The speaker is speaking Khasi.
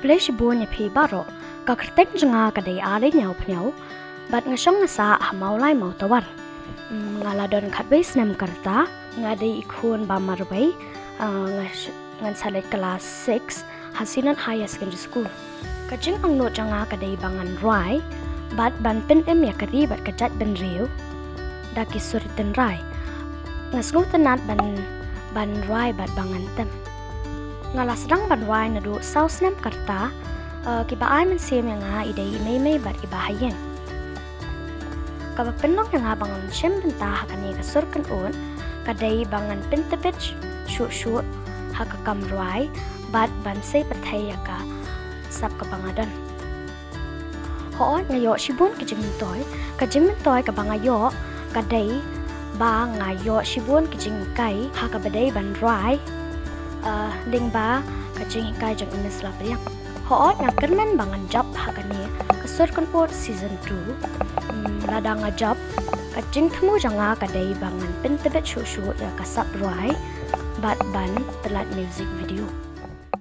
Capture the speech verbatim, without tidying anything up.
Khublei shibun ïa phi baroh. Ka kyrteng jong nga ka dei Ari Niaw Pniaw, bad nga shong nga sah ha Mawlai Mawtawar. Mm, nga la don khatwei snem ka rta, nga dei i khun ba marwei, ah, nga sh-, ngan sa leit klas six ha Synod Higher Secondary School. Ka jingangnud jong nga ka dei ba ngan rwai, bad ban pynim ïa ka ri bad ka jaitbynriew da ki sur tynrai. Nga sngewtynnat ban, ban rwai bad ba ngan tem. Nga la sdang ban rwai naduh saw snem ka rta, eh, kiba ai mynsiem ïa nga i dei i mei mei bad i bah ha ïing. Kaba pynlong ïa nga ba ngan shim bynta ha kane ka sur kynud, ka dei ba ngan pyntbit shuh shuh ha ka kam rwai, bad ban sei pyrthei ïa ka sap kaba nga don. Hooid nga ïoh shibun ki jingmyntoi, ka jingmyntoi kaba nga ïoh, ka dei ba nga ïoh shibun ki jinghikai ha kaba dei ban rwai, eh, lyngba ka jinghikai jong i Miss Lapdiang. Hooid nga kyrmen ba ngan jop ha kane ka sur kynud season two. Hmm, lada nga jop, ka jingthmu jong nga ka dei ba ngan pyntbit shuh shuh ïa ka sap rwai, bad ban pynlait music video.